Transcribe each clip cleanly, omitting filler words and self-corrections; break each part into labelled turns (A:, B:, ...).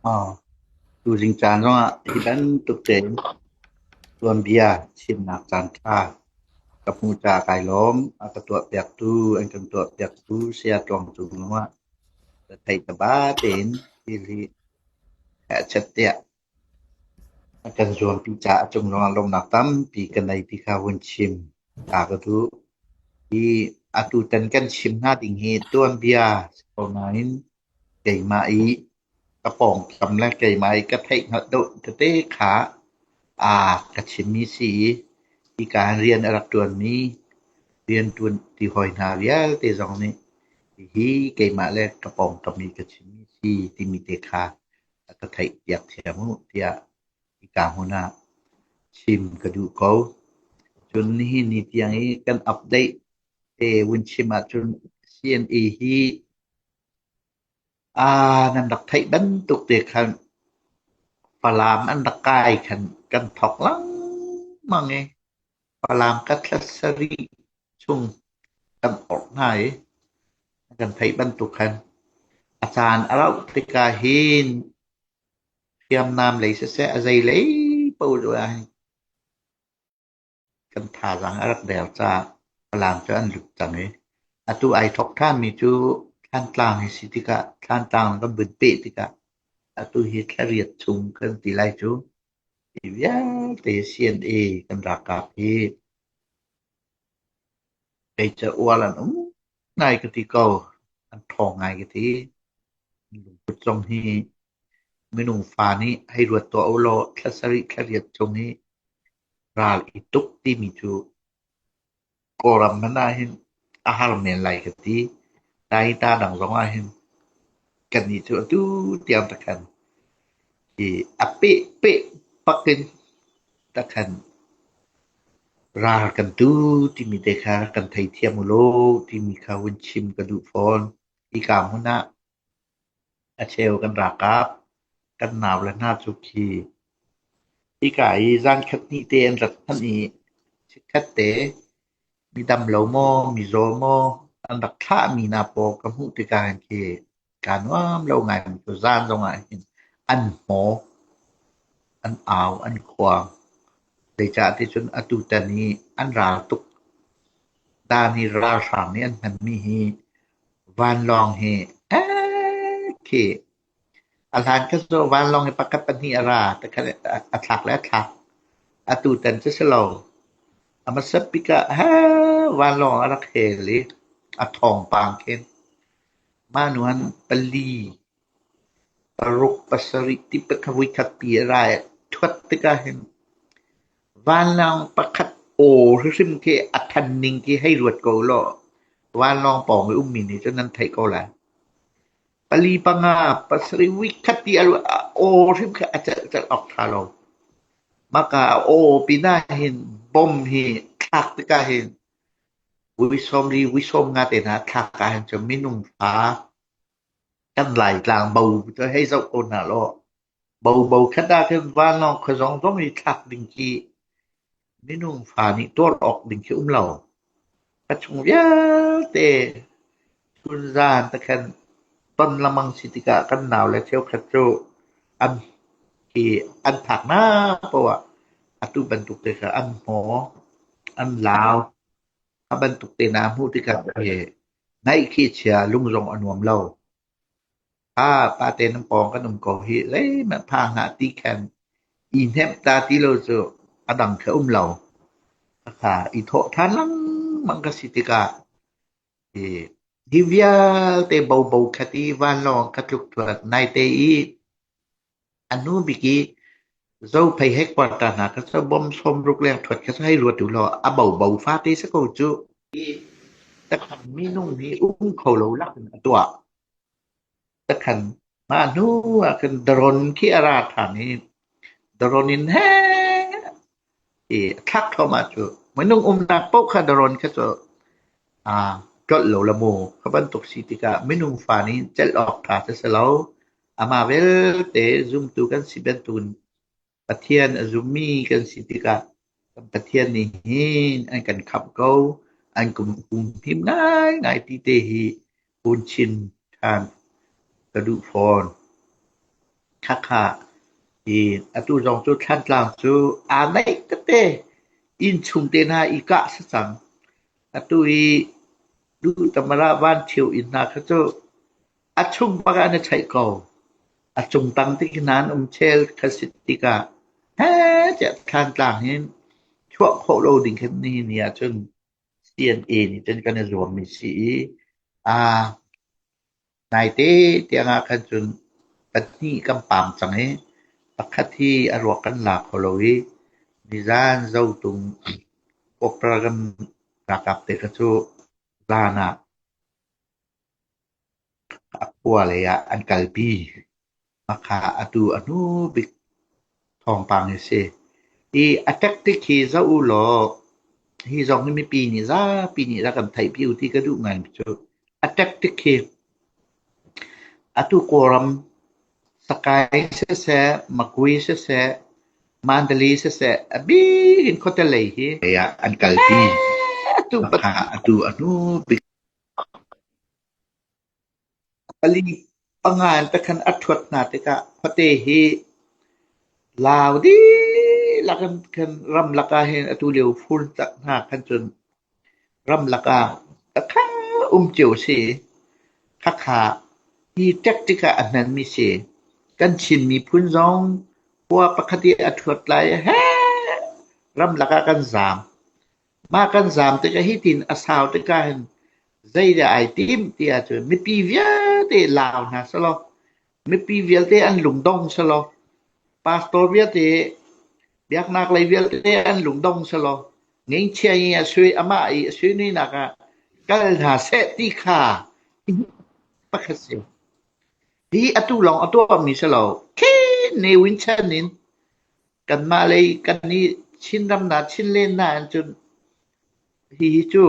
A: Tuzing caan zongah hi bantuk tein tuanbia chimnak caanṭha ka hmuh caah kai lawm. A ka tuahpiaktu, an kan tuahpiaktu Saya Tluang Cung zongah ka theih taba tein thil hi hehchet tiah a kan zuampi caah a cung zongah lawmhnak tampi ka nei ti kha hun chim ta ka duh. Hi atutan kan chim hna ding hi tuanbia si ko nain keimah i ka pawngkam le keimah i ka theihhngalh deuh tete kha aa ka chimmi si i hika hin rian a rak ṭuanmi rianṭuan ti hawi hna vialte zong nih hihi keimah le ka pawngkam i ka chimmi si timi te kha a ka theihpiak thiam u tiah hika hmun ah chim ka duh ko. Cun nihin ni tiang i kan update te vun chim ahcun CNA hi Nan rak theih bantuk te khan Falam an rak kai khan kan thawk lengmang i Falam ka thla sarih chung kan orh hna i kan theih bantuk khan a caan a rauh tikah hin hriamnam lei siseh a zei lei paoh ah hin Kan thazaang a rak der caah Falam cu an lut cang i atu ai thawk ṭhanmi cu Thlantlang hi si tikah Thlantlang kan vun peh tikah atu hi thlariat chung kan ti lai cu. Hi vialte CNA kan ralkap hi kei ca ual an um ngai ka ti ko. An ṭhawng ngai ka ti. Lungput zong hi minung fa nih hei ruat tuah u law thla sarih thlariat chung hi Ral i tuk timi cu Kawlram hmanh ahhin a har men lai ka ti. Nain ta dang zong ahhin kannih cu atu tiang takhan hi a pehpeh bak in takhan ral kan tu timi te kha kan theithiam u law timi kha hun chim ka duh fawn. Hika hmun ah A cheu kan ralkap kan naule hna cu khi hika i zankhat hnih te an rat hmanh i chikkhat te mi dam lo maw, mizaw maw an rak thlahmi hna pawl ka hmuh tikah hin khi kaa nuam lo ngai cu zan zongah hin an hmaw, an au, an khuang. Zeicah ticun atutan i an ral tuk dan i ralhrang nih an hmanmi hi Vanlawng hi khi a hlan kha cu vanlawng hi pakhat pahnih a ra a thlak le a thlak. Atutan cu si lo. A hmasa bik ah vanlawng a rak hel i a thawngpang khin mah hnu ah pali, paruk, pasarih ti voikhat pi a ra i thuat tikah hin Vanlawng pakhat aw hrimhrim khi a than ning khi hei ruat ko law vanlawng pawng i ummi nih cun nan theih ko lai. Pali panga pasarih voikhat ti a aw hrim khi a celh celh awk ṭha lo. Maka a aw pinah hin bom hi thlak tikah hin vui sawmli vui sawmnga te hna thlak ah hin cun minung fa kan Laitlang bo cu hei zoh ko hna law Bobo khat ah khin vanlawng khuazong zong i thlak ding khi minung fa nih tuar awk ding khi um lo. Ka chung vialte chunzan te khan ton lengmang si tikah kan naule cheukhat cu an hi an phaknak paoh ah atu bantuk te kha an hmaw, an lau. A bantuk te hna hmuh tikah ngaih khi chia lung zong a nuam lo. Pate nan pawng kan um ko hih, zeihmanh phang hlah ti khan i hnemh ta ti lo cu a dang kha um lo. Khakha i thawh ṭhan lengmang ka si tikah hi vialte bobo khat i vanlawng ka tluk thuat naite i A hnu bik i Zophei headquarter hna kha cu bom sawmruk leng ṭhuat kha cu hei ruat u law a bobo fate si ko cu. Takhan minung hi um kho lo lak in a tuah. Takhan mah hnu ah khin drone khi a ra ṭhan i drone in heh i a thlak thluahmah cu. Minung umnak paoh kha drone kha cu aa tlolh lo la mu. Kha bantuk si tikah minung fa nih celh awk ṭha cu si lo. Amah belte zumtu kan si bantukin Pathian a zummi kan si tikah kan Pathian nih hin an kan khamh ko, an kan humhim ngaingai ti te hi hun chin ṭhan ka duh fawn. Khakha i atu zong cu Thlantlang cu aa naih tete inn chung te hna i kah si cang. Atu i Duhtamara Van Ṭhio inn hna kha cu a chung bak ah an i chaih ko. A cung tang te khi hna an um chel kha si tikah heh tiah Thlantlang hin chuah khawh lo ding khin nihin ni ahcun CNA nih cun kan i zuammi si i aa Naite tiang ah khan cun pahnih kan paam cang i pakhat hi a ruak kan la kho lo i nizaan Zotung Kawlram ralkap te kha cu zaan ah a khua lei ah an kalpi. Mahka atu a hnu bik thawngpang hi si. Hi a tactic hi zoh u law hi zong hi mipi nih zapi nih rak kan theihpi u ti ka duh ngai cu. A tactic hi atu Kawlram Sakae siseh, Makui siseh, Mandalay siseh, a bik in khuate lei hi an kalpi. Mahka atu a hnu bik Pali panga in takhan a ṭhuat hna tikah khuate hi lau dihlak in khan ramlak ah hin atu lio fur tak hna khan cun ramlak ah takhan um cio a si. Khakha hi tactic ah a hmanmi si. Kan Chin miphun zong khua pakhat i a ṭhuat lai heh ramlak ah kan zaam. Mah kan zaam tikah hitin a sau tikah hin zeidah ai tim ti ahcun mipi vialte lau hna selaw, mipi vialte an lungdong selaw, pastor vialte, biaknak lei vialte an lungdong selaw, ngeichia i a sui amah i a suinuinak ah kal hna seh ti kha pakhat si. Hi atu lawng a tuahmi si lo. Khi Ne Win chan in Kanmah lei kan i Chinram hna Chinlen hna in cun hihi cu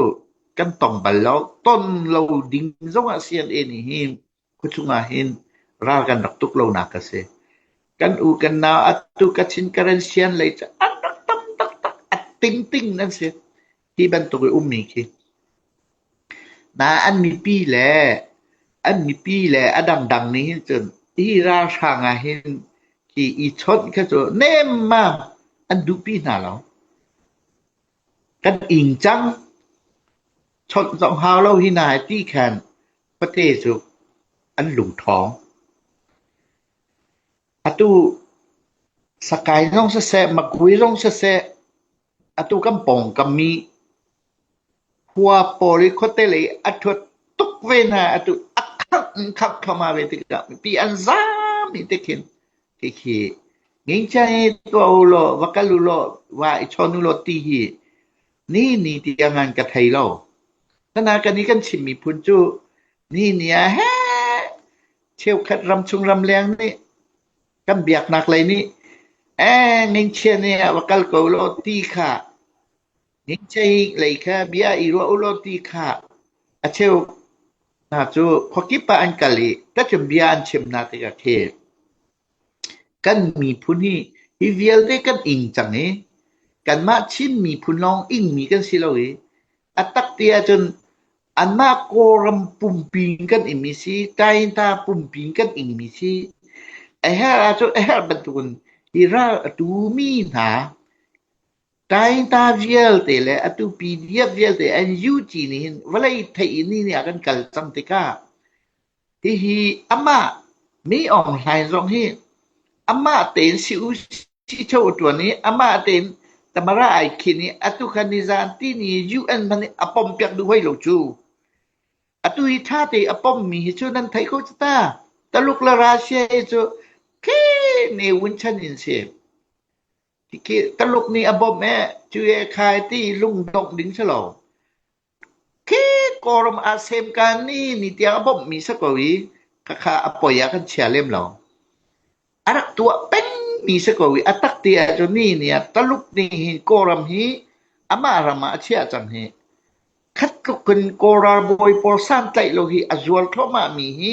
A: kan tong bal lo. Ton lo ding zongah CNA nih hin khuachung ah hin ral kan rak tuk lonak a si. Kan u kan nau atu Kachin Karen Sian lei cu an rak tam taktak a tingting nan si. Hi bantuk i ummi khi. Na an mipi le an mipi le a dangdang nih hin cun hi ralhrang ah hin khi i chawnh kha cu nemmam an duhpi hna lo. Kan ing cang. Chawnh zong hau lo hi na ti khan pate cu an lungṭhawng. Atu Sakai zong siseh, Makui zong siseh, atu kan pawngkam i khua pawl i khuate lei a ṭhuat tuk ve hna. Atu a khangh in khangh thluahmah ve tikah mipi an zaam i tikhin khikhi ngingchia hi tuah u law, va kal u law, va i chawn u law ti hi ni ni tiang an ka thei lo. Sana kan i kan chim miphun cu ni ni ah heh cheukhat ramchung ramleng nih kan biaknak lei nih ee ngingchia nih ah va kal ko law ti kha ngingchia lei kha bia i ruah u law ti kha a cheu hna cu khuakip ah an kal i tacun bia an chim hna tikah khi Kan miphun hi hi vialte kan ing cang i kanmah Chin miphun lawng ingmi kan si lo i a tak ti ahcun anmah Kawlram pumpi in kan ingmi si, Tainta pumpi in kan ingmi si. A herh ahcun a herh bantukin hi ral a tumi hna Tainta vialte le atu PDF vialte NUG nih hin vawlei theih in ni ni ah kan kal cang tikah Hihi amah Mi Aung Hlaing zong hi amah tein si-u-si-cho a ṭuan i amah tein Tamara ai khin i atu kha nizaan tini UN hmanh nih a pompiak duh hoi lo cu. Atu hi ṭha te a pommi hi cu nan theih ko cu ta. Taluk le Russia hi cu khi Ne Win chan in si. Taluk nih a bawmh ee, cu ee khai ti lungdongh ding si lo. Khi Kawlram ah semkaan ni ni tiang a bawmhmi si ko i khakha a poi ah kan chia lem lo. A rak tuah pengmi si ko i a tak ti ahcun ni ni ah Taluk nih hin Kawlram hi amah ram ah a chiah cang hi. Khat tluk in Kawl ralbawi pawl santlaih lo hi a zual thluahmahmi hi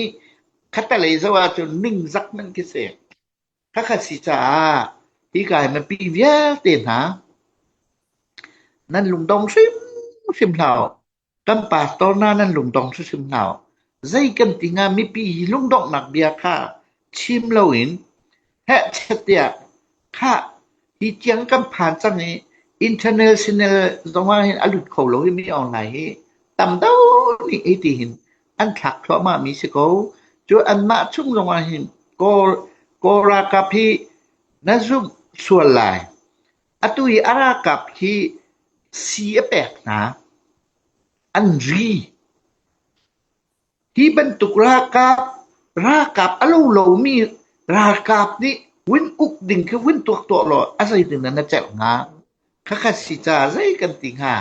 A: khatalei zoh ahcun ningzak hmanh khi si. Khakha si caah hika hi mipi vialte hna nan lungdong hrimhrim hlah u. Kan pastor hna nan lungdong hrimhrim hlah u. Zei kan ti hnga mipi hi lungdonghnak bia kha chim loin Hehchet tiah khah hi tiang kan phan cang i international zong ah hin a lut kho lo hi mi online hi tam deuh nih hi ti hin an thlak thluahmah mi si ko. Cu anmah chung zong ah hin Kawl Kawl ralkap hi na zumh sual lai. Atu i a ralkap hi sii a pek hna. An ri. Hi bantuk ralkap ralkap a lo lomi ralkap nih vun uk ding khi vun tuak tuah law a zeitin dah na celh hnga? Khakhat si caah zei kan ti hnga?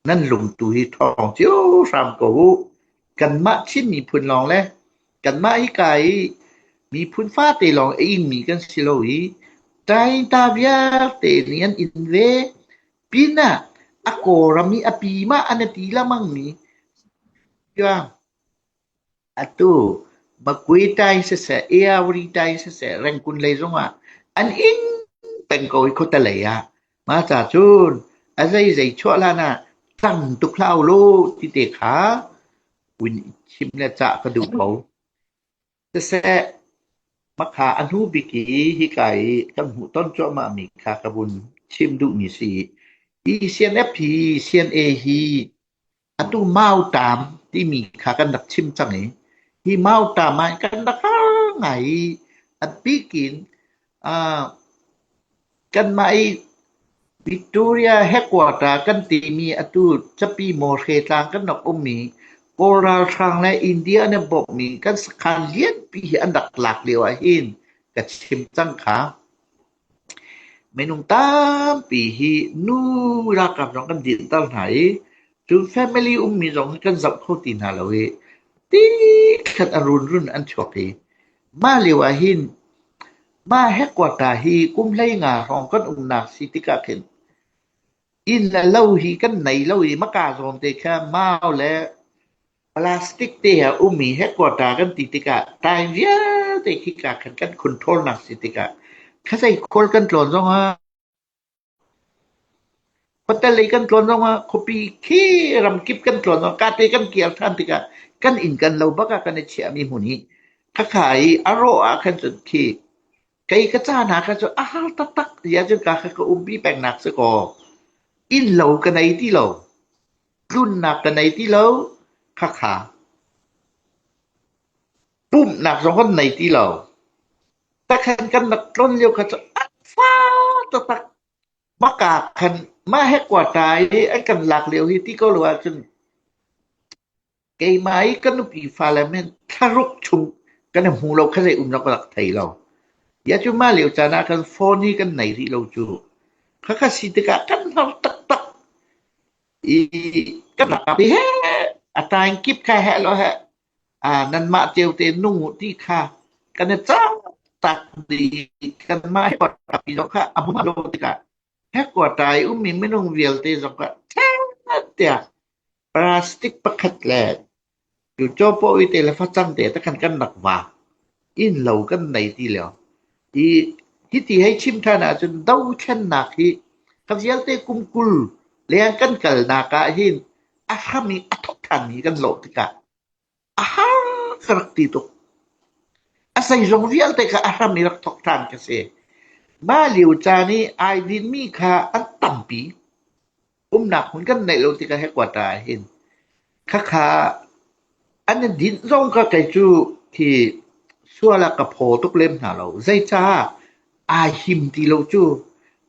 A: Nan lungtu hi ṭhawng cio hram ko u. Kanmah Chin miphun lawng le kanmah hika i miphun fate lawng a ingmi kan si lo i ṭaingta vialte nih an in ve. Pinah a Kawlram i a pi mah an i ti lengmangmi Atu Makwe tai siseh, Eawri tai siseh, Rengkun lei zongah an ing peng ko i khuate lei ah. Mah ca cun a zeizei chuah hlan ah cang tuk hlah u law ti te kha vun chim le cah ka duh ko. Siseh, makha a hnu bik i hika i kan hmuhton cuahmahmi kha ka vun chim duhmi si. Hi CNF hi CNA hi atu mauṭam timi kha kan rak chim cang i hi mauṭam ah kan rak har ngai i a bik in uh, kanmah i Victoria headquarter kan timi atu capi mawhre tlang kan rak ummi Kawl ralhrang le India an i bawmhmi kan sakhan lianpi hi an rak lak lio ah hin ka chim cang kha. Minung tampi hi nu ralkap zong kan dinhter hna i cu family ummi zong hi kan zoh kho ti hna lo i ti khat a runrun an chuak i mah lio ah hin mah headquarter hi kum 15 hrawng kan umnak si tikah khin inn le lo hi kan nei lo i maka zawn te kha mau le Plastic te a ummi headquarter kan ti tikah time vialte khika khan kan control-nak si tikah khuazei khual kan tlawn zongah hotel lei kan tlawn zongah khuapi khi ramkip kan tlawn zongah kate kan kir ṭhan tikah kan inn kan lo bak ah kan i chiahmi hmun hi khakha i a rawh ah khan cun khi kei ka ca hna kha cu a har taktak ti ahcun ka kha ka umpi pengnak si kaw inn lo ka nei ti lo. Tlunnak ka nei ti lo. Khakha. Pumhnak zong kan nei ti lo. Takhan kan rak tlon lio kha cu a fa taktak. Maka khan mah headquarter i an kan lak lio hi ti ko lo ahcun keimah i ka nupi fale men thlaruk chung kan i hmu lo kha zei um lo ka rak thei lo. Ya cu mah lio caan ah khan phone hi kan nei rih lo cu. Khakha si tikah kan har taktak. I kan rak i he a time kip kha heh law heh nanmah cio te nung u ti kha kan i cah tak dih kanmah headquarter zong kha a hmun lo tikah headquarter i ummi minung vialte zong kha tiah plastic pakhat le Cu cawpaw te le facang te te khan kan rak vaak. Inn lo kan nei ti lio. I hiti hei chim ṭhan ahcun dothlennak hi ka vialte kum 20 leng kan kalnak ah hin a hram i a thawk ṭhanmi kan lawh tikah a har ka rak ti tuk. A zeizong vialte kha a hram i rak thawk ṭhan ka si. Mah lio caan i ai dinmi kha an tampi. Umnak hmun kan neih lo tikah headquarter ah hin khakha an i dinh zong kha kei cu khi sual ah ka phaw tuk lem hna lo. Zeicah aa him ti lo cu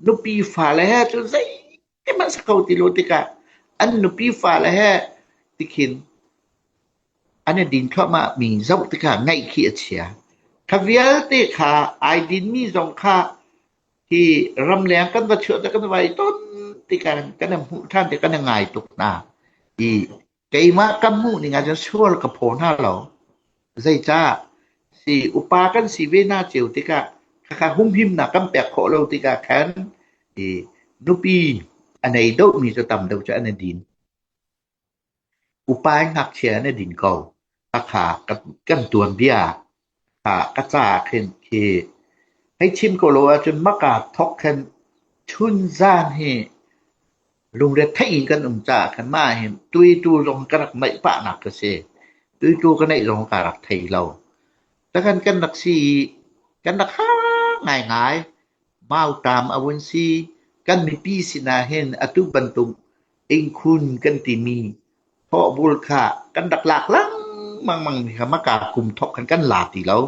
A: nupi fale he cun zeihmanh si kho ti lo tikah an nupi fale he tikhin an i din thluahmah mi zoh tikah ngaih khi a chia. Kha vialte kha ai dinmi zong kha Hi ramleng kan va chuah kan va i ton tikah kan i hmuh ṭhan tik kan i ngai tuk hna. I keimah ka hmuh ning ahcun sual ka phaw hna lo. Zeicah si upa kan si ve hna cio tikah khakha humhimnak kan pek khawh lo tikah khan i nupi a nei deuhmi cu tam deuh cu an i din. Upa in ngakchia an i din ko. Khakha kan tuanbia ka ca khin khi hei chim ko lo ahcun maka thawk khan chunzan hi lungretheih in kan um caah khan mah hin tuitu zong ka rak neih pahnak ka si. Tuitu ka neih zong ka rak thei lo. Takhan kan rak si i kan rak har. ngaingai. Mauṭam a vun si. Kan mipi sinah hin atu bantuk innkhun kan timi thawhbul kha kan rak lak lengmang mi kha maka kum thawk khan kan la ti lo.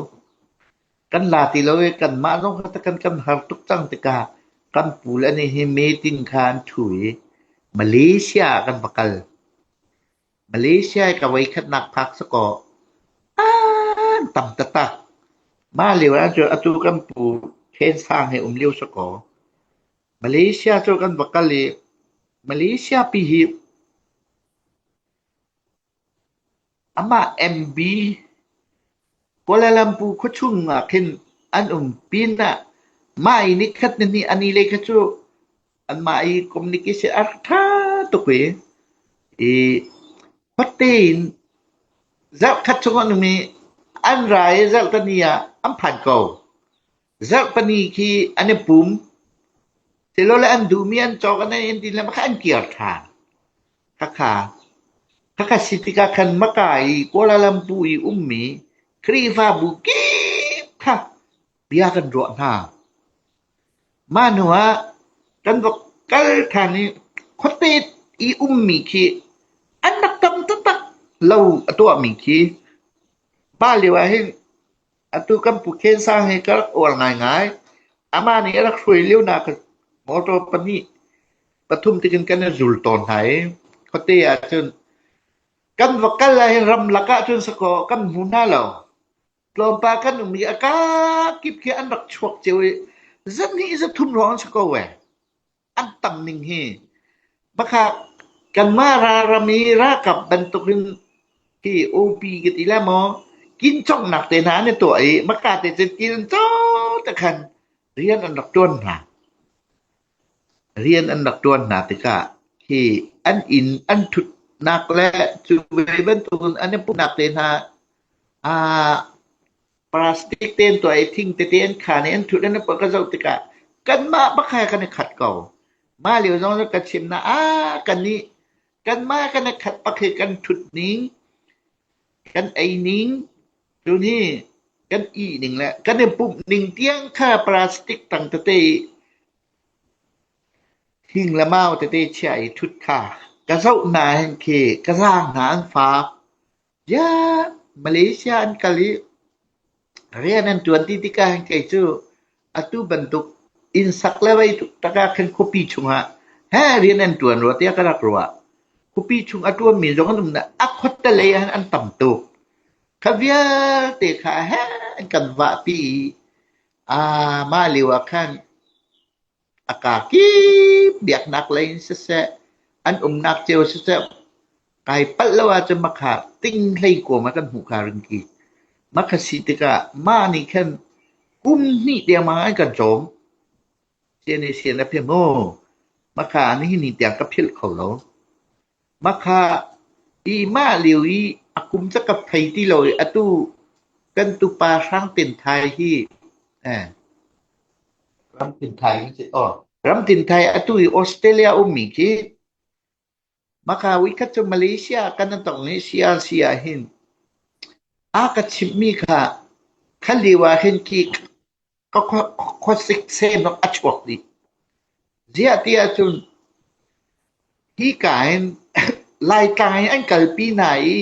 A: Kan la ti lo i kanmah zong kha kan kan har tuk cang tikah kan pu le nih hi meeting kha an ṭhu i Malaysia ah kan va kal. Malaysia i ka voikhatnak phak si kaw an tam taktak. Mah lio ahcun atu kan pu Khen Sang he um lio si kaw Malaysia cu kan va kal i Malaysia pi hi Amah MB Kuala Lumpur khuachung ah khin an um pinah mah i nikhat nihnih a ni lei kha cu anmah i communication a rak ṭha tuk i i khuate in zarhkhat chung an um i an ra i zarhtani ah an phan ko. Zarhpini khi an i pum. Silole an duhmi an cawk an ei an din le kha an kir ṭhan. Khakha khakha si tikah khan Maka i Kuala Lumpur i ummi Khrihfabu kip kha bia kan ruah hna. Mah hnu ah kan va kal ṭhan i khuate i ummi khi an rak tam taktak lo a tuahmi khi. Mah lio ah hin Atu kan Pu Khen Sang hi ka rak uar ngaingai. Amah nih a rak hruai lio nak motor pahnih pathum tikin kan i zul tawn hna i khuate ahcun kan va kal ahhin ramlak ahcun sakaw kan hmu hna lo. Tlawmpal kan um i a kakip khi an rak chuak cio i zahnih zathum hrawng an si ko ee. An tam ning hi bakha kanmah ralram i ralkap bantukin hi OP ka ti lai maw kinconghnak te hna an i tuah i maka te cun kin an caw te khan rian an rak ṭuan hna. Rian an rak ṭuan hna tikah hi an inn an ṭhutnak le cu ve bantukin an i pumhnak te hna aa Plastic tein tuah i thing tete an khaan i an ṭhut an i ka zoh tikah kanmah bak he kan i khat ko. Mah lio zong cu ka chim na ah kannih kanmah kan i khat bak hi kan ṭhut ning, kan ei ning, cun hi kan ih ning le kan i pumh ning tiang kha plastic tang tete i thing le mau tete chiah i ṭhut kha ka zoh hna hin khi ka zaang hna an fak. Ziah Malaysia an kal i rian an ṭuan ti tikah hin kei cu atu bantuk inn sak le vei tak ah khin khuapi chungah he rian an ṭuan rua tiah ka rak ruah. Khuapi chung a ṭuanmi zong an um na a khuate lei ah hin an tam tuk. Kha vialte kha he an kan vahpi i aa mah lio ah khan A kakip biaknak lei in siseh, an umnak cio siseh, kai palh lo ahcun makha ting hlei kuam ah kan hmuh kha ringki. Makha si tikah mah nih khan kum hnih dengmang an kan cawm. Sian i sian a phi mu. Makha nihin ni tiang ka philh kho lo. Makha i mah lio i a kum ca ka thei ti lo i atu kan tupa Hrang Tin Thai hi eh, Ram Tin Thai kan si. Oh, Ram Tin Thai atu i Australia ummi khi makha uikhat cu Malaysia kan an tong i CRC ah hin a ka chimhmi kha kha lio ah hin khi ka khuasik sem a chuak dih. Ziah ti ahcun hika hin Laitlang in an kalpi hna i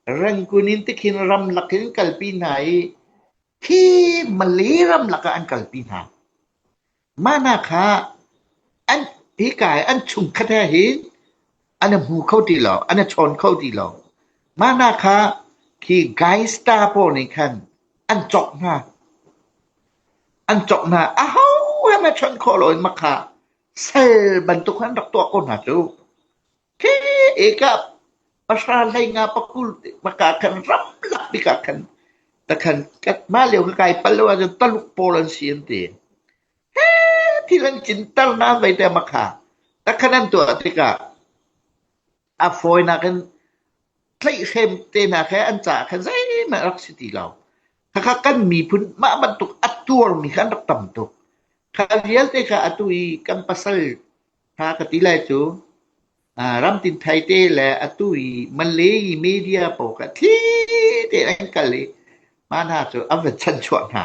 A: Rangoon in tikhin ramlak in an kalpi hna i khi Malay ramlak ah an kalpi hna. Mah hna kha an hika i an chungkhat he hin an i hmu kho ti lo, an i chawn kho ti lo. Mah hna kha khi gangster pawl nih khan an cawk hna. An cawk hna. Aho he hmanh chawnh khawh loin makha sal bantuk an rak tuah ko hna cu. Khi eka pahra hlei nga pakul maka khan ramlak bik ah khan takhan mah lio ka kai pal lo ahcun Taluk pawl an si an ti. He thil an cinter na vei te makha. Takhan an tuah tikah a fawinak in tlaihhrem te hna kha an caah khan zeihmanh rak si ti lo. Khakha kan miphun mah bantuk a tuarmi kha an rak tam tuk. Kha vialte kha atu i kan pasal hna ka ti lai cu ramtin thai te le atu i Malay media pawl kha thli tein an kal i mah hna cu an van chanchuah hna.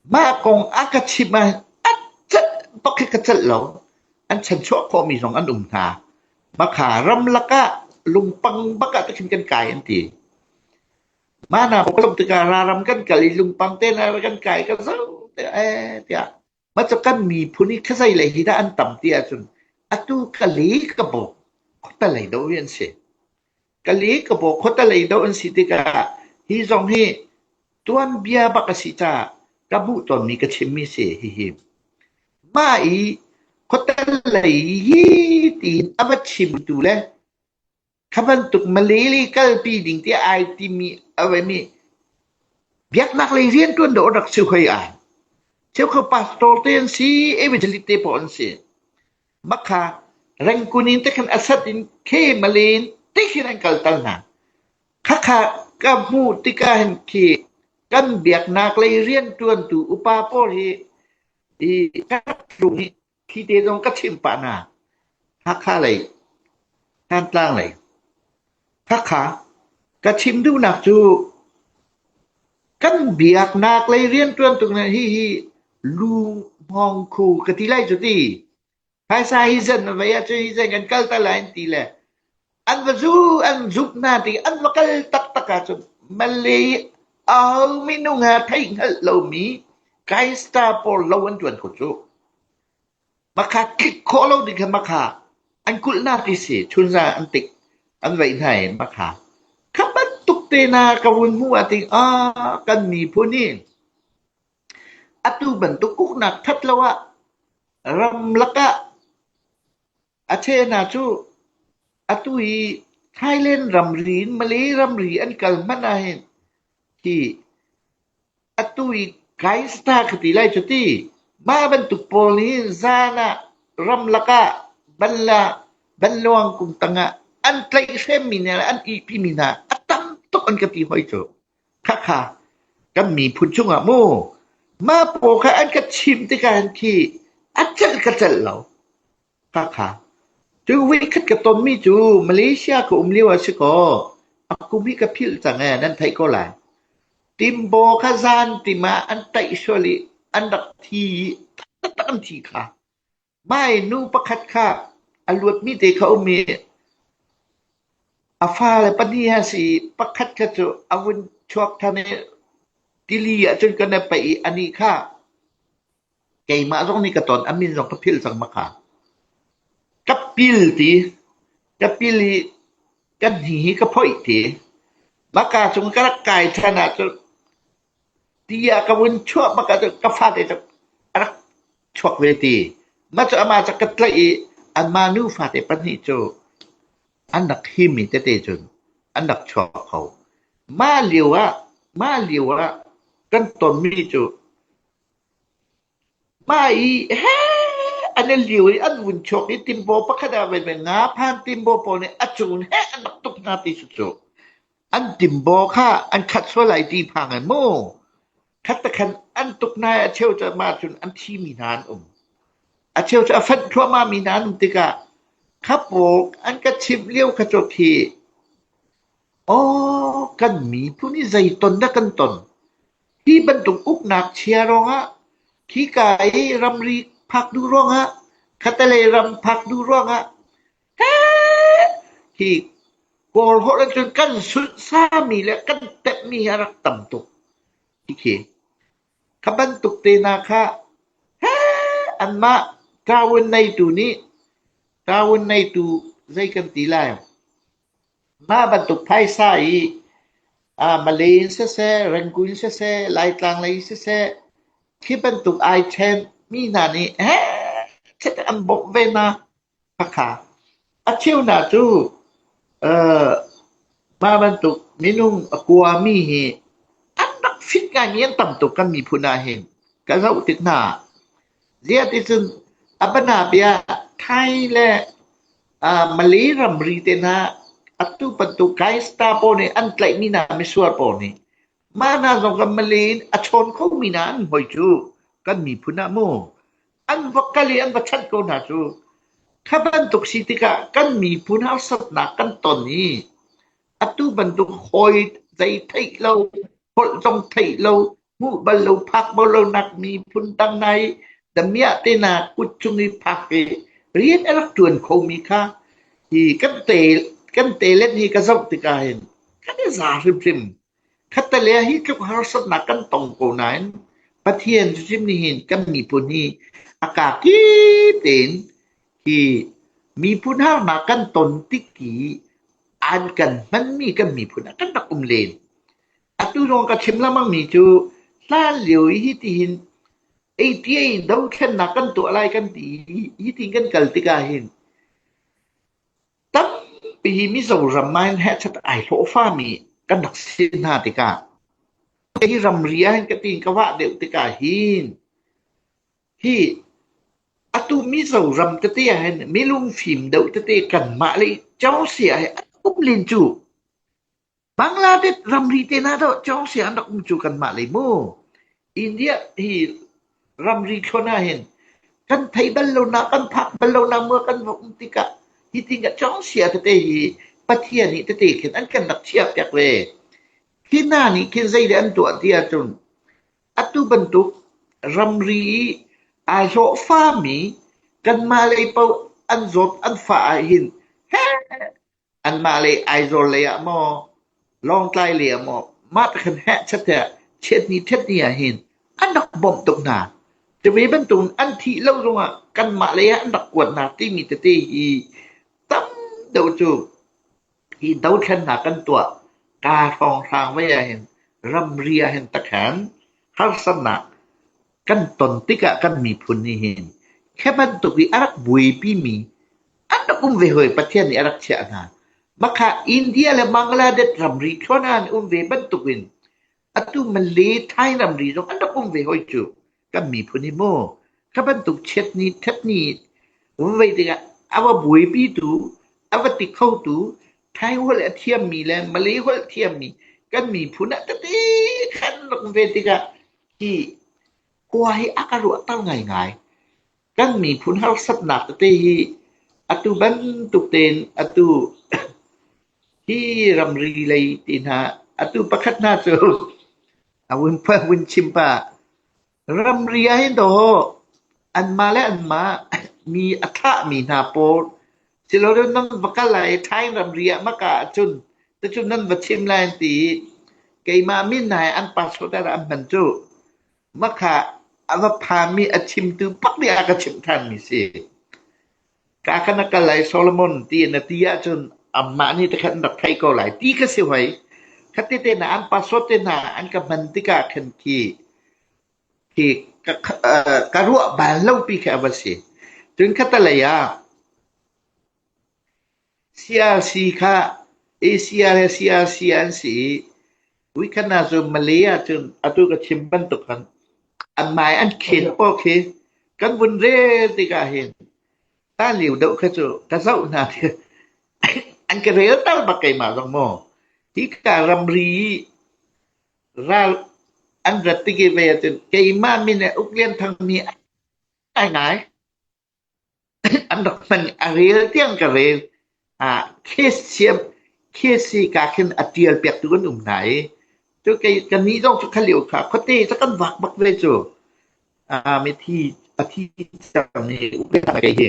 A: Mah kong a ka chimh ah a celh bak hi ka celh lo. An chanchuah khawhmi zong an um hna. Makha ramlak ah lungpang bak ah khin kan kai an ti. Mah hna pawl tikah raram kan kal i lungpang te na kan kai ka zo eh tiah mah cu kan miphun i khuazei lei hi dah an tam ti ahcun atu ka le ka bawk khuata lei deuh hi an si. Ka le ka bawk khuata lei deuh an si tikah hi zong hi tuanbia bak a si caah ka hmuh tawnmi ka chimmi si hihi. Mah i khuata lei hi tiin a va chimtu le Kha bantuk Malay kalpi ding tiah ai timi a mi biaknak lei rianṭuan dawh rak si hoi ai. Cheukhat pastor te an si, evangelist te pawl an si. Makha Rengkun in te khan asat in khe Malay in te khin an kal tal hna. Khakha ka hmuh tikah hin khi kan biaknak lei rianṭuantu upa pawl hi i ka tlung i Khi te zong ka chimh pah hna. Hakha lei, Thantlang lei. Hakha, ka chim duhnak cu kan biaknak lei rianṭuan tuk na hihi lu hngawng khu ka ti lai cu ti. Phaisa hi zan na vei ahcun hi zan kan kal ta lai an ti le An va zu an zumh hna ti an va kal taktak ahcun Malay aho minung he theih hngalh lomi Kaista pawl lo an ṭuan kho cu. Makha tlik khawh lo ding kha makha an kulh hna ti si chunzan an tik an veih hna i makha kha bantuk te na ka vun hmuh ah ting ah kan miphun hi atu bantuk uknak that lo ah ramlak ah A chehna cu atu hi Thailand ramri in Malay ramri an kal hmanh ahhin hi atu i Kaista ka ti lai cu ti. Mah bantuk pawl nih zan ah ramlak ah banla banluang kung tangah an tlaihhremmi hna le an ihpimi hna a tam tuk an ka ti hoi cu. Khakha kan miphun chungah mu mah pawl kha an ka chim tikah hin khi a celh ka celh lo. Khakha cu voikhat ka tonmi cu Malaysia ka um lio ah si kaw a kum hi ka philh cang ee nan theih ko lai. Timbaw kha zan tim ah an taih sual i an rak thi i taktak an thi kha. Mai nu pakhat kha a luatmi te kha um i a fale pahnih a si i pakhat kha cu a vun chuak than i tili ah cun kan i paih i anih kha keimah zong nih ka ton a min zong ka philh cang makha. Ka pil ti, ka pil i ka hni hi ka phoih ti. Maka cung ka rak kai than ahcun Ti ah ka vun chuah bak ahcun ka fate cu a rak chuak ve ti. Mah cu amah cu ka tlaih i anmah nu fate pahnih cu an rak himmi tete cun an rak chuak kho. Mah lio ah, mah lio ah kan tonmi cu mah i he an i lio i an vun chuak i timbaw pakhat ah vai nga phan timbaw pawl nih a cung he an rak tuk hna ti cu An timbaw kha an khat sual lai ti phang in mu. Khat te khan an tuk hna i a cheu cu mah cun an thimi hna an um. A cheu cu a fanh thluahmah mi hna an um tikah kha pawl an ka chimh lio kha cu khi aw kan miphun hi zei ton dah kan ton. Hi bantuk uknak chia ruangah khika i ramri phak duh ruangah khatalei ram phak duh ruangah Hi Kawl holh ahcun kan sunhsami le kan tepmi hi a rak tam tuk. Khi kha bantuk te hna kha anmah ṭawun neitu nih ṭawun neitu zei kan ti lai mah bantuk phaisa i Malay in siseh, Rangoon in siseh, Laitlang lei in siseh khi bantuk ai ṭhen mi hna nih an bawmh ve hna. Khakha a cheu hna cu mah bantuk minung a kuami hi an rak fit ngaimi an tam tuk kan miphun ah hin ka zoh tik hna. Ziah ticun a bianabia Thai le Malay ramri te hna atu bantuk Kaista pawl nih an tlaihmi hna misual pawl nih mah hna zong kan Malay in a chawn khomi hna an hoi cu kan miphun ah mu an va kal i an va chanh ko hna cu kha bantuk si tikah kan miphun harsatnak kan ton i atu bantuk hawi zei theih lo holh zong theih lo. Hmuh bal lo phak bal lonak miphun dang hna i damiah te hna kut cung i phak i rian a rak ṭuan khomi kha hi kan te kan telet hi ka zoh tikah hin kan i za hrimhrim. Khattelei ah hi tluk harsatnak kan tong ko nain Pathian hrim nih hin kan miphun hi a kakip tein hi miphun harnak kan ton tik i an kan hmanmi kan miphun ah kan rak um len. Atu zong ka chim lengmangmi cu hlanlio i hitihin ATA dothlennak kan tuah lai kan ti i hitin kan kal tikah hin tampi hi Mizoram ah hin hehchat ai hlawhfami kan rak si hna tikah hi ramri ah hin ka tiin ka vah deuh tikah hin hi atu Mizoram tete ah hin milungfim deuh tete kanmah le Chelsea ah hin an um len cu. Bangladesh ramri te hna dawh cawngsia an rak um cu kanmah lei mu. India hi ramri thluan ah hin kan thei bal lonak kan phak bal lonak mua kan va um tikah hitin ka cawngsia tete hi Pathian nih tete khin an kan rak chiah piak ve. Khi hna nih khin zei dah an tuah ti ahcun atu bantuk ramri i aa hlawhfami kanmah lei paoh an zawt an fah ahhin heh Anmah lei Aizawl lei ah maw, Lawngtlai lei ah maw, mah te khan hehchat tiah chiatni ṭhatni ah hin an rak bawmh tuk hna. Cuve bantukin an thih lo zongah kanmah lei ah an rak kuat hna timi tete hi tam deuh cu hi dothlennak kan tuah kaa hrawnghrang vei ah hin ramri ah hin takhan harsatnak kan ton tikah kan miphun nih hin khi bantuk i a rak buaipimi an rak um ve hoi Pathian nih a rak chiah hna. Makha India le Bangladesh ramri thluan ah an um ve bantukin atu Malay Thai ramri zong an rak um ve hoi cu kan miphun hi mu kha bantuk chiatni thatni um ve tikah a va buaipitu a va ti khotu Thai holh a thiammi le Malay holh thiammi kan miphun ah tete khan rak um ve tikah hi khua hi a ka ruahter ngaingai. Kan miphun harsatnak tete hi atu bantuk tein atu hi ramri lei ti hna atu pakhat hna cu a vun vun chim pah. Ramri ah hin dawh anmah le anmah mi a thahmi hna pawl silole nan va kal lai i Thai ramri ah maka ahcun cucu nan va chim lai an ti i keimah min hna hi an passport ah an hman cu. Makha a va phanmi a chimtu pak nih a ka chimh ṭhanmi si. Ka kan a kal lai Solomon ti na ti ahcun amah nih takhat an rak theih ko lai ti ka si hoi. Khatte te hna an password te hna an ka hman tikah khan khi khi ka, ka ruah bal lo pi khi a va si. Cun khatalei ah CRC kha Asia le CRC an si i Weekend ah cun Malay ahcun atu ka chim bantuk khan anmai an khen pawl khi kan vun rel tikah hin hlanlio deuh kha cu ka zoh hna tikah an ka rel ter bak keimah zong maw. Hika ramri i ral an rat tik i vei ahcun keimah min ah Uk Lian Thang nih ngaingai An rak hman i a rel tiang ka rel. Ah, case siam case hi ka khin a ṭial piaktu kan um hna i cu kei kannih zong cu kha lio kha khuate cu kan vak bak ve cu. Ah, mithi a thi cang i kei hi.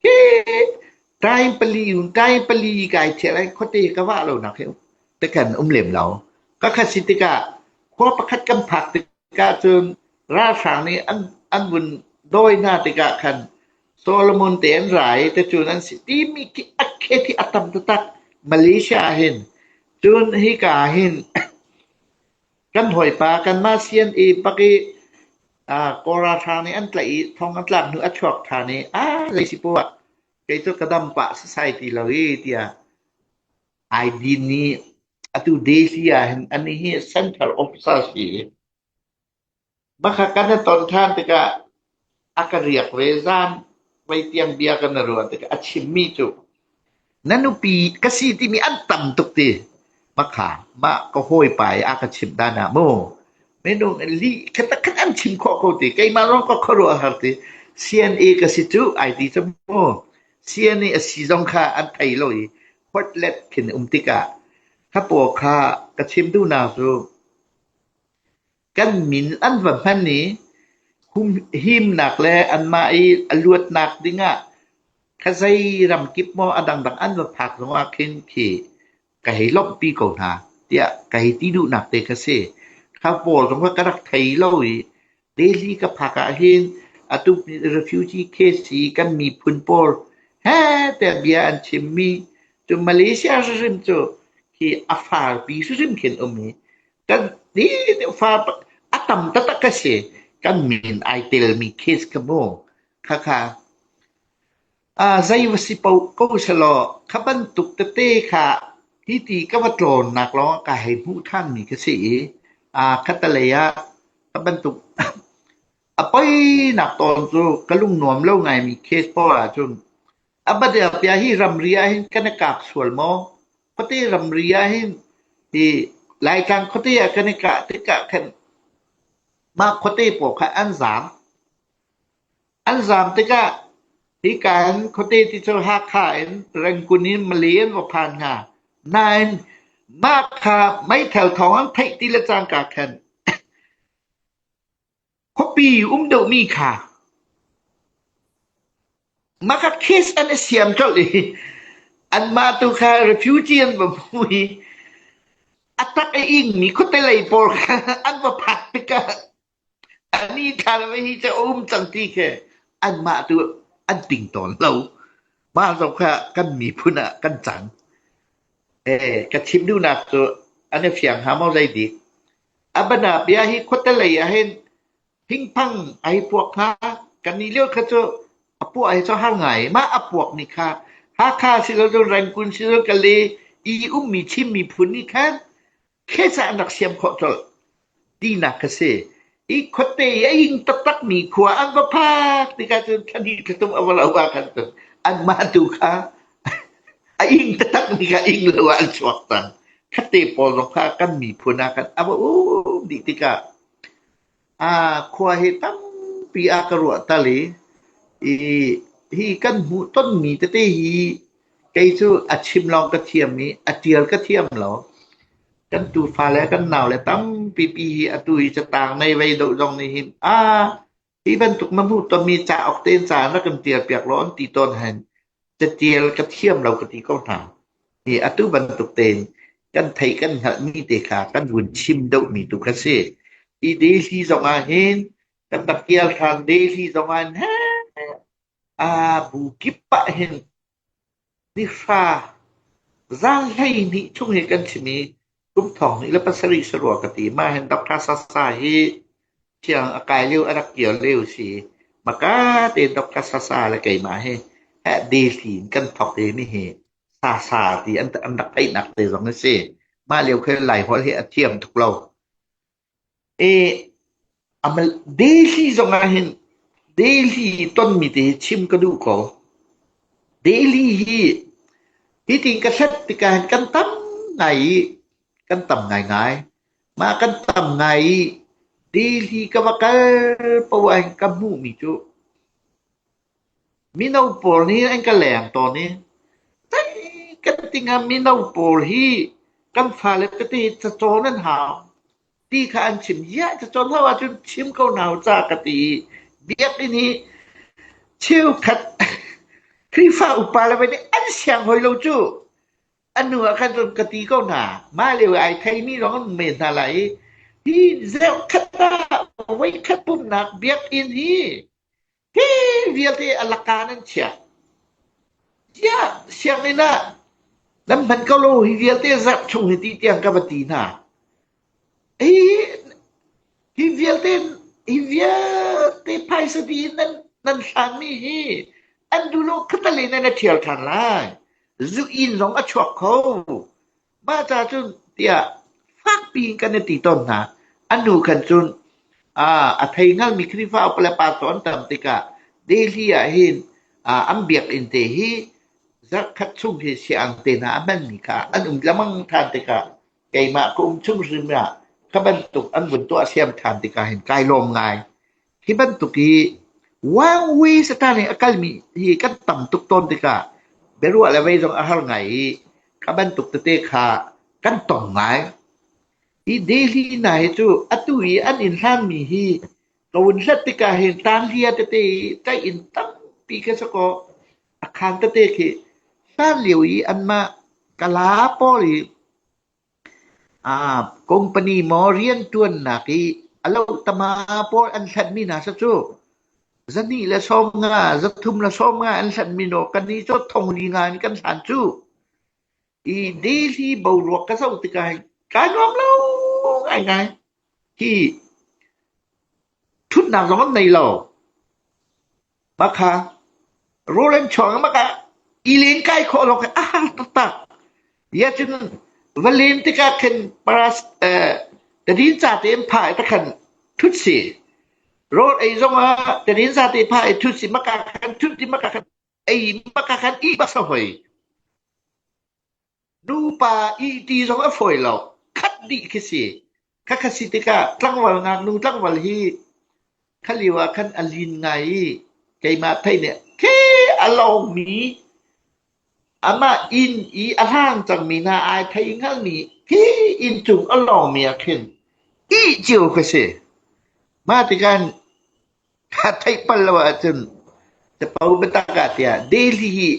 A: Hi time pali time pali kai thial ai khuate ka vah lo nak hi te khan um lem lo. Ka khat si tikah khua pakhat kan phak tik tikah cun ralhrang nih an, an vun dawi hna tikah khan Solomon te an ra i ticun an si timi khi a khet hi a tam taktak Malaysia ah hin cun hika ah hin kan hawipa kanmah CNA bak i uh, Kawl ralhrang nih an tlaih i thong an tlak hnu a chuak ṭhan i a zei si poah kei cu ka dam pah sasai ti lo i tiah ai din i atu Delhi ah hin anih hi central officer si Bakha kan i ton ṭhan tikah a ka riak ve zan voi tiang bia kan i ruah tikah a chimmi cu na nupi ka si timi an tam tuk ti Bakha mah ka hawipa i a ka chimh dan ah mu minung lih khat an chim khawh ko ti keimah zong ka khuaruah har ti CNA ka si cu ai ti cu mu CNA a si zong kha an thei lo i huatlet khin um tikah kha paw kha ka chim duhnak cu. Kan min an va hman i humhimnak le anmah i a luatnak dingah khuazei ramkip maw a dangdang an va phak zongah khin khi ka hei lawmhpi ko hna tiah ka hei ti duhnak te kha si. Kha pawl zong kha ka rak thei lo i Delhi ka phak ahhin atu refugee case hi kan miphun pawl he tiah bia an chimmi cu Malaysia hrimhrim cu khi a farpi hrimhrim khin um i kan ni fa a tam taktak ka si. Kan min ai telmi case kha mu khakha Zei va si paoh ko sehlaw kha bantuk tete kha hiti ka va tlawnnak lawngah ka hei hmuh ṭhanmi ka si i khattelei ah kha bantuk a poinak tawn cu ka lung nuam lo ngaimi case paoh ahcun a badel-pia hi ramri ahhin kan i kap sual maw? Khuate ramri ahhin hi Laitlang khuate ah kan i kah tikah khan mah khuate pawl kha an zaam. An zaam tikah hika in khuate ti cu Hakha in Rangoon in Malay an va phan hnga. Nain mah kha meithal thawng an theih ti le cangka khan khuapi um deuhmi kha mah kha case an i siam colh i anmah tu kha refugee an va hmu i a tak a ingmi khuate lei pawl kha an va phak tikah Ani thla hi cu a um cang ti khi anmah tu an ting tawn lo. Mah zong kha kan miphun ah kan cang. Ka chim duhnak cu an i fiang hnga maw zeidik. A bana bia hi khuate lei ah hin thingphang ai puak hnga. Kan nih lio kha cu a puah hi cu har ngai. Mah a puakmi kha Hakha silo Rangoon silo Kale i ummi Chin miphun nih khan Khetsa an rak siam khawh colh tinak ka si. I khuate i a ing taktakmi khua an va phak tikah cun thla hnih thla thum a va lo ah khan cun anmah tu kha a ing taktakmi kha ing lo ah an chuak cang. Khatte pawl zong kha kan miphun ah khan a va um dih tikah Khua hi tampi a ka ruah tal i hi kan hmuhtonmi tete hi kei cu a chim lawng ka thiam i a ṭial ka thiam lo. Kan tufa le kan naule tampi pi hi atu hi catang nei vei deuh zong nih hin hi bantuk na hmuhtonmi cauk tein ca na kan ṭialpiak law an ti tawn hen. Catial ka thiam lo ka ti ko hna. Hi atu bantuk tein kan theih kan hngalhmi te kha kan vun chim deuhmi tu kha si. Hi Delhi zong ah hin kan rak kial ṭhan Delhi zong ah hin bu kip ah hin nihra zan 12 chung hi kan chim i kum thong hnih le pasarih sarua ka ti. Mah hin Dr. Sasa hi Thiang a kai lio a rak kir lio si. Maka tein Dr. Sasa le keimah hi heh Delhi in kan thawk i nihi Sasa ti an an rak theihnak te zong a si. Mah lio khin Laiholh hi a thiam tuk lo. E amal Delhi zong ah hin Delhi tonmi te hi chim ka duh ko. Delhi hi hitin ka hlat tikah hin kan tam ngai i kan tam ngaingai. Mah kan tam ngai i Delhi ka va kal poah ah hin ka hmuhmi cu mino pawl nih an ka leng tawn i zei kan ti hnga mino pawl hi kan fale tete cacawn an hau ti kha an chim. Ziah cacawn hau ahcun chim ko hna u ca ka ti i biakinn hi cheukhat Khrihfa upa le nih an siang hoi lo cu. A nu ah khan cun ka ti ko hna. Mah lio i ai theimi zong an um men hna lai i hi zeukhat ah voikhat pumhnak biakinn hi hi vialte a laka nan chiah. Tiah sianginn ah nan hman ko lo hi vialte zarh chung hi ti tiang ka va ti hna. Hi hi vialte hi vialte phaisa dih in nan nan hlanmi hi an duh lo khattelei nan i ṭhial ṭhan lai. Zu inn zong a chuak kho. Mah ca cun tiah fakpi in kan i ti tawn hna. An nu khan cun a thei hngalmi Khrihfa upa le pastor an tam tikah Delhi ah hin an biakinn te hi zarhkhat chung hi siang te hna a hmanmi kha an um lengmang ṭhan tikah keimah ka um chung hrim ah kha bantuk an vun tuah siam ṭhan tikah hin kai lawm ngai. Hi bantuk hi one way satan in a kalmi hi kan tam tuk tawn tikah biaruah le vei zong a har ngai i kha bantuk tete kha kan tong ngai. Hi Delhi hna hi cu atu i an inn hlanmi hi ka vun hlat tikah hin tanghlia tete i tlaih in tampi khi si kaw a khaan tete khi hlan lio i anmah Kala pawl i company maw rianṭuannak i a lohtama pawl an hlanmi hna si cu. 250, 350 an hlanmi naw kannih cu thong li nga in kan hlan cu. Hi Delhi boruak ka zoh tikah hin kaa nuam lo ngaingai. Hi ṭhutnak zong an nei lo. Mah kha rawl an chuang i mah ah i len kai khawh lawng khi a har taktak. Tiahcun va len tikah khin paras tadinca te an phah i takhan ṭhut si. Rawl ei zongah tadinca te phah i ṭhut si. Maka khan ṭhut i maka khan ei maka khan ih bak sa hoi. Nupa ihṭi zong a fawi lo. Khat dih khi si. Khakha si tikah tlangval ngaknu tlangval hi kha lio ah khan a lin ngai i keimah theih nih khi a lomi amah inn i a hlang cangmi hna ai thei hngalmi khi inn cung a lawngmi ah khin ih cio ka si. Mah tikah Ka theih bal lo ahcun capo biatak ah tiah Delhi hi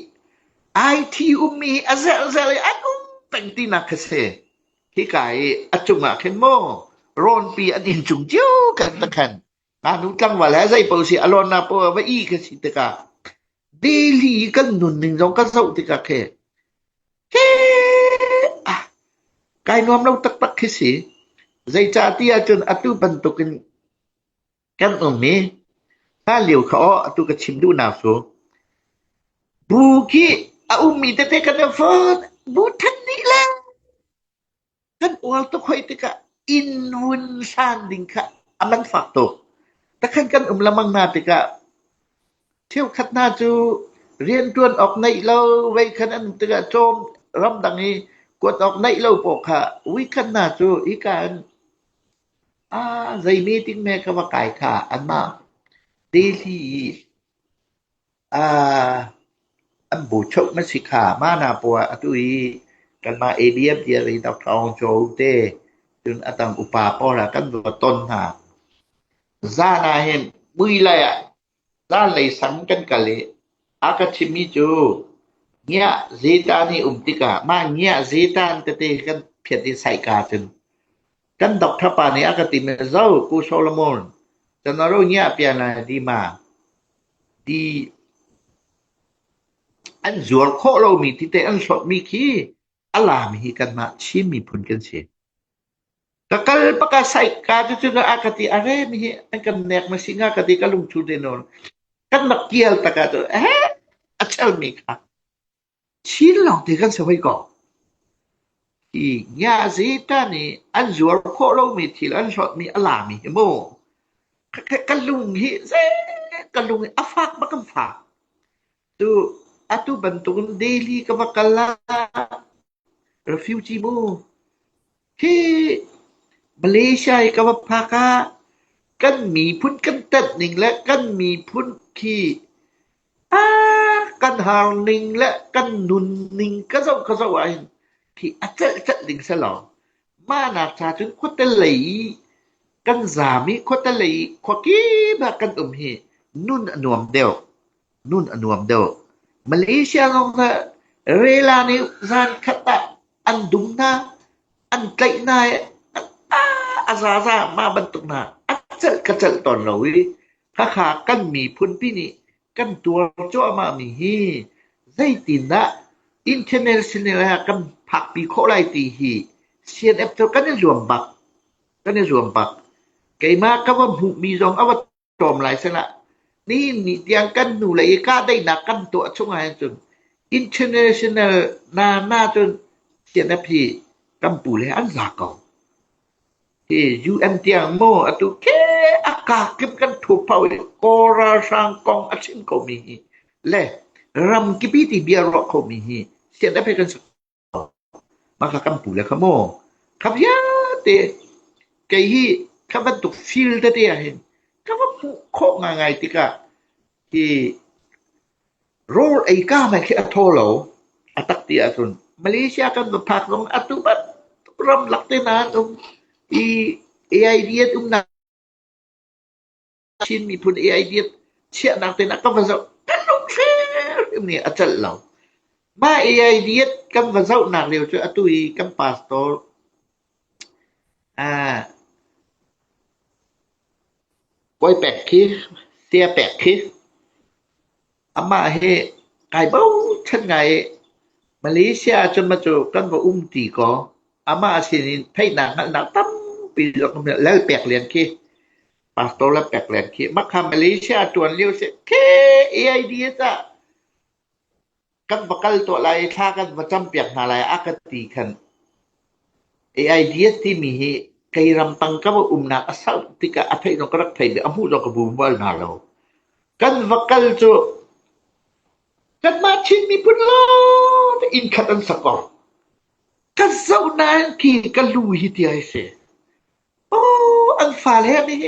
A: IT ummi hi a zelhzelh i an um peng tinak kha si. Hika i a cungah khin maw rawnpi an inn cung cio kan ta khan ngaknu tlangval he zei paoh si a lawnnak paoh va i kha si tikah Delhi i kan nunning zong ka zoh tikah khi he ah kai nuam lo taktak khi si. Zeicah ti ahcun atu bantukin Kan um i hlan lio kha aw atu ka chim duhnak cu bu khi a ummi tete kan i fon bu ṭhen dih le kan uar tuk hoi tikah inn vun hlan ding kha a man fak tuk. Takhan kan um lengmang hna tikah cheukhat hna cu rianṭuan awk neih lo vei khan an um tikah cawm ramdang i kuat awk neih lo paoh kha weekend hna cu hika in Zei meeting hme ka va kai kha anmah Delhi i an buchoh na si kha. Mah hna paoh ah atu i kanmah ABM tiah i Dr. Aung Kyaw Oo te cun a dang upa pawl ah kan va ton hna. Zan ah hin muilei ah zanlei sang kan kal i a ka chimmi cu ngiah zetan i um tikah mah ngiah zetan tete kan phiat i saihka cun Kan doctor pa nih a ka timi zo Pu Solomon canaro ngiah pian lai di ma di an zuar khawh lomi tite an hlawtmi khi a lam hi kanmah Chin miphun kan si. Ka kal paka sai ka cu cu a ka ti a re mi hi an kan nek ma si nga ka ti ka lungthu te nawn kan rak kial taka cu eh a chelmi kha Chin lawngte kan si hoi ko. Hi ngiahzita nih an zuar khawh lomi thil an hlawtmi a lami hi mu. Ka lung hi zei ka lung hi a fak bak an fak. Tu atu bantukin daily ka va kal ah refugee mu Hi Malaysia i ka va phak ah kan miphun kan tanh ning le kan miphun khi kan har ning le kan nun ning ka zoh ka zoh ahhin khi a celh celh ding si lo. Mah nak cha cun khuate lei i kan zaam i khuate lei i khuakip ah kan um hi nun a nuam deuh. Nun a nuam deuh. Malaysia zong kha rela nih zan khat ah an dum hna, an tlaih hna i a zaza mah bantuk hna a celh ka celh tawn lo i khakha kan miphunpi nih kan tuar cuahmah mi hi zeitindah international ah kan phakpi khawh lai ti hi CNF cu kan i zuam bak. Kan i zuam bak. Keimah ka va hmuhmi zong a va tlawm lai sehlah nihin ni tiang kan hnulei i kahdaihnak kan tuah chung ahhin cun international na na cun CNF hi kan pu le an za ko. Hi UN tiang maw atu ke a kakip kan thup pau i Kawl ralhrang kong a chim ko mi hi le ramkipi ti bia ruah kho mi hi CNF hi kan si Mah kha kan pu le kha maw kha vialte kei hi kha bantuk fil tete ah hin ka va hmuh khawh ngaingai tikah hi rawl ei ka hmanh khi a thaw lo. A tak ti ahcun Malaysia kan va phak zong atu bantuk ramlak te hna an um. I AIDS umnak Chin miphun AIDS chiahnak te na ka va zoh kan lung hrim nih a celh lo. Mah AIDS kan va zohnak lio cu atu i kan pastor ah Kawi pek khi, sia pek khi amah hi kai bochan ngai i Malaysia ahcun ma cu kan va um ti kaw amah sinin theihnak hngalhnak tampi zong kan lal pek len khi pastor le pek len khi mah kha Malaysia ṭuan lio si khi AIDS ah Kan va kal tuah lai i thla kan va campiak hna lai a ka ti khan AIDS timi hi kei ramtang ka va umnak a sauh tikah a theih zong ka rak thei a hmuh zong ka bu bal hna lo. Kan va kal cu kanmah Chin miphun lawng te inn khat an sak ko. Ka zoh nain khi ka lu hi ti ai si. Aw, an fale he nih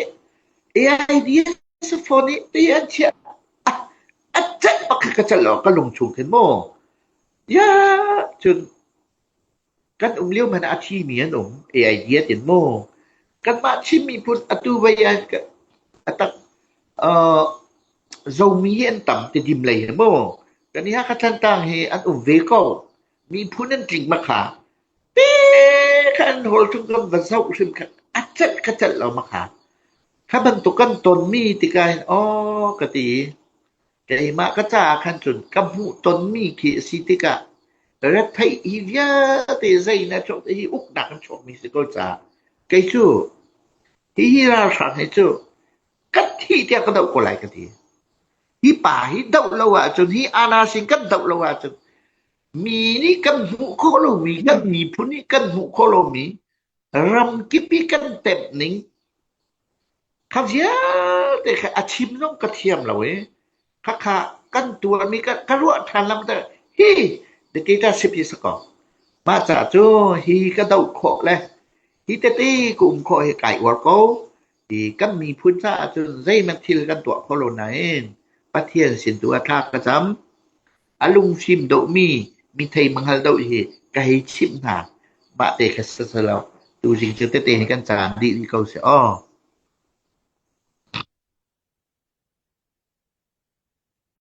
A: AIDS phone i ti an chiah. A celh bak kha ka celh lo, ka lung chung khin maw. Ya, cun kan um lio hmanh ah a thimi an um. AIDS in maw. Kanmah Chin miphun atu vei ah a tak uh, Zomi hi an tam Tidim lei hi maw. Kan i Hakha Thantlang hi an um ve ko. Miphun an tling bak kha. Te kha an hawl chung kan va zoh hrim kha a celh ka celh lo ma kha. Kha bantuk kan tonmi tikah hin aw ka ti i keimah ka caah khan cun ka hmuh tonmi khi a si tikah retheih hi vialte zei na chuak hi uknak an chuakmi si ko caah kei cu hihi ralhrang hi cu kan thih tiang ka doh ko lai ka ti. Hi pa hi doh lo ahcun hi anasin kan doh lo ahcun Mi nih kan hmuh khawh lomi, kan miphun nih kan hmuh khawh lomi ramkip i kan temh ning kha vialte kha a chim zong ka thiam lo i khakha kan tuahmi ka, ka ruah ṭhan lam te hi dictatorship hi si ko. Mah caah cu hi ka doh khawh le hi tete ka um khawh hi kai uar ko. Hi kan miphun caah cun zeihmanh thil kan tuah kho lo nain Pathian sin tu ah thla ka cam. A lungfim dohmi mithei manghal doh hi ka hei chimh hna. Mah te kha si lo. Tuzing cu tete hi kan caan dih rih ko seh aw.